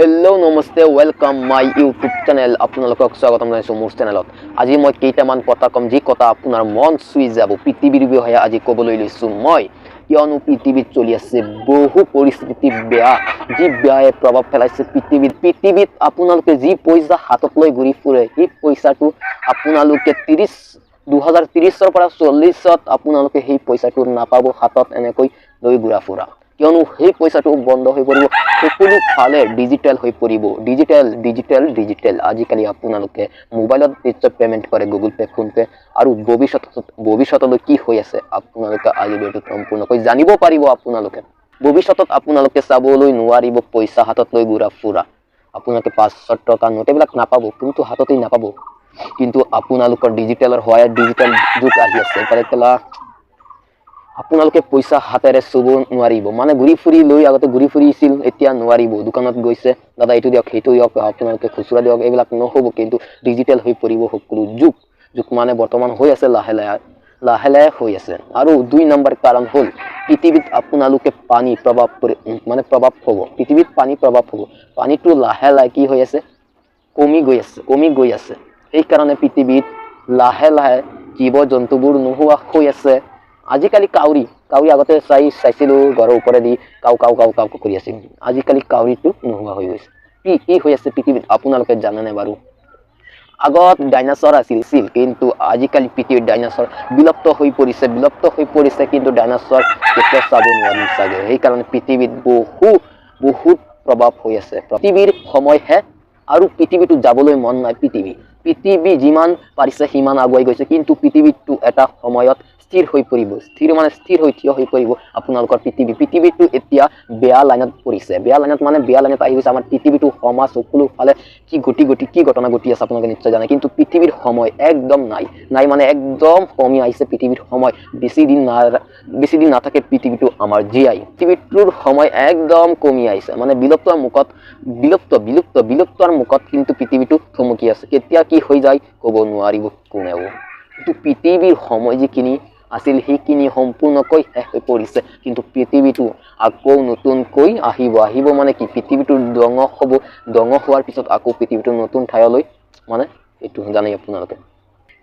Hello', namaste, welcome my YouTube channel. আপোনালোকক স্বাগতম জনাইছোঁ মোৰ চেনেলত। আজি মই কেইটামান কথা ক'ম, যি কথা আপোনাৰ মন চুই যাব। পৃথিৱীৰ বিষয়ে আজি ক'বলৈ লৈছোঁ মই, কিয়নো পৃথিৱীত চলি আছে বহু পৰিস্থিতি বেয়া, যি বেয়াই প্ৰভাৱ পেলাইছে পৃথিৱীত। পৃথিৱীত আপোনালোকে যি পইচা হাতত লৈ ঘূৰি ফুৰে, সেই পইচাটো আপোনালোকে 2030ৰ পৰা 40ত আপোনালোকে সেই পইচাটো নাপাব হাতত এনেকৈ লৈ ঘূৰা ফুৰা, কিয়নো সেই পইচাটো বন্ধ হৈ পৰিব। সকলো ফালে ডিজিটেল হৈ পৰিব। Digital, digital, digital. আজিকালি আপোনালোকে মোবাইলত নিশ্চয় পে'মেণ্ট কৰে, গুগল পে', ফোনপে'। আৰু ভৱিষ্যতলৈ কি হৈ আছে, আপোনালোকে আজি ভিডিঅ'টোত সম্পূৰ্ণকৈ জানিব পাৰিব। আপোনালোকে ভৱিষ্যতত আপোনালোকে চাবলৈ নোৱাৰিব পইচা হাতত লৈ ঘূৰা ফুৰা। আপোনালোকে 500 টকা নোট এইবিলাক নাপাব, কিন্তু হাততেই নাপাব। কিন্তু আপোনালোকৰ ডিজিটেলৰ সহায়ত ডিজিটেল যুগ আহি আছে। এইফালে কেলা আপোনালোকে পইচা হাতেৰে চুব নোৱাৰিব। মানে ঘূৰি ফুৰি লৈ, আগতে ঘূৰি ফুৰিছিল, এতিয়া নোৱাৰিব। দোকানত গৈছে, দাদা এইটো দিয়ক, সেইটো দিয়ক, আপোনালোকে খুচুৰা দিয়ক, এইবিলাক নহ'ব। কিন্তু ডিজিটেল হৈ পৰিব সকলো যুগ। যুগ মানে বৰ্তমান হৈ আছে, লাহে লাহে লাহে লাহে হৈ আছে। আৰু 2 নম্বৰ কাৰণ হ'ল, পৃথিৱীত আপোনালোকে পানী প্ৰভাৱ পৰি মানে প্ৰভাৱ হ'ব। পৃথিৱীত পানী প্ৰভাৱ হ'ব। পানীটো লাহে লাহে কি হৈ আছে? কমি গৈ আছে, কমি গৈ আছে। সেইকাৰণে পৃথিৱীত লাহে লাহে জীৱ জন্তুবোৰ নোহোৱা হৈ আছে। আজিকালি কাউৰী, কাউৰী আগতে চাইছিলোঁ, ঘৰৰ ওপৰেদি কাউ কাউ কাউ কাউ কৰি আছিল। আজিকালি কাউৰীটো নোহোৱা হৈ গৈছে। কি কি হৈ আছে পৃথিৱীত, আপোনালোকে জানেনে বাৰু? আগত ডাইনাছৰ আছিল, কিন্তু আজিকালি পৃথিৱীত ডাইনাছৰ বিলুপ্ত হৈ পৰিছে, বিলুপ্ত হৈ পৰিছে। কিন্তু ডাইনাছৰ কেতিয়াও চাব নোৱাৰিম চাগে। সেইকাৰণে পৃথিৱীত বহু বহুত প্ৰভাৱ হৈ আছে। পৃথিৱীৰ সময়হে আৰু পৃথিৱীটো যাবলৈ মন নাই। পৃথিৱী যিমান পাৰিছে সিমান আগুৱাই গৈছে, কিন্তু পৃথিৱীটো এটা সময়ত স্থিৰ হৈ পৰিব। স্থিৰ মানে স্থিৰ হৈ থিয় হৈ পৰিব আপোনালোকৰ পৃথিৱী। পৃথিৱীটো এতিয়া বেয়া লাইনত পৰিছে। বেয়া লাইনত মানে বেয়া লাইনত আহি গৈছে আমাৰ পৃথিৱীটো। সমাজ সকলো ফালে কি গতি গতি কি ঘটনা ঘটি আছে, আপোনালোকে নিশ্চয় জানে। কিন্তু পৃথিৱীৰ সময় একদম নাই, নাই মানে একদম কমি আহিছে পৃথিৱীৰ সময়। বেছি দিন নাথাকে পৃথিৱীটো আমাৰ জীয়াই। পৃথিৱীটোৰ সময় একদম কমি আহিছে, মানে বিলুপ্তৰ মুখত, বিলুপ্ত বিলুপ্ত বিলুপ্তৰ মুখত। কিন্তু পৃথিৱীটো থমকি আছে। কেতিয়া কি হৈ যায় ক'ব নোৱাৰিব কোনেও। কিন্তু পৃথিৱীৰ সময় যিখিনি আছিল, সেইখিনি সম্পূৰ্ণকৈ শেষ হৈ পৰিছে। কিন্তু পৃথিৱীটো আকৌ নতুনকৈ আহিব। আহিব মানে কি? পৃথিৱীটো ধ্বংস হ'ব। ধ্বংস হোৱাৰ পিছত আকৌ পৃথিৱীটো নতুন ঠাইলৈ, মানে এইটো জানেই আপোনালোকে।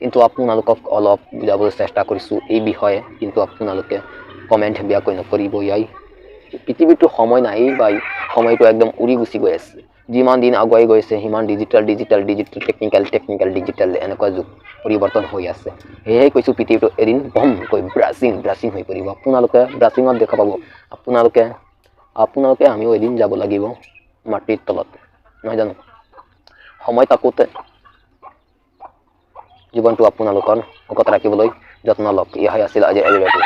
কিন্তু আপোনালোকক অলপ বুজাবলৈ চেষ্টা কৰিছোঁ এই বিষয়ে। কিন্তু আপোনালোকে কমেণ্ট বেয়াকৈ নকৰিব। ইয়াই পৃথিৱীটো সময় নাই ভাই, সময়টো একদম উৰি গুচি গৈ আছে। যিমান দিন আগুৱাই গৈছে, সিমান digital, digital, digital, technical, technical, digital, এনেকুৱা যুগ পৰিৱৰ্তন হৈ আছে। সেয়েহে কৈছোঁ, পৃথিৱীটো এদিন বমকৈ ব্ৰাছিং ব্ৰাছিং হৈ পৰিব। আপোনালোকে ব্ৰাছিঙত দেখা পাব। আপোনালোকে আমিও এদিন যাব লাগিব মাটিৰ তলত, নহয় জানো? সময় থাকোঁতে জীৱনটো আপোনালোকৰ সুখত ৰাখিবলৈ যত্ন লওক। এয়াই আছিল আজিৰ এই ভিডিঅ'টো।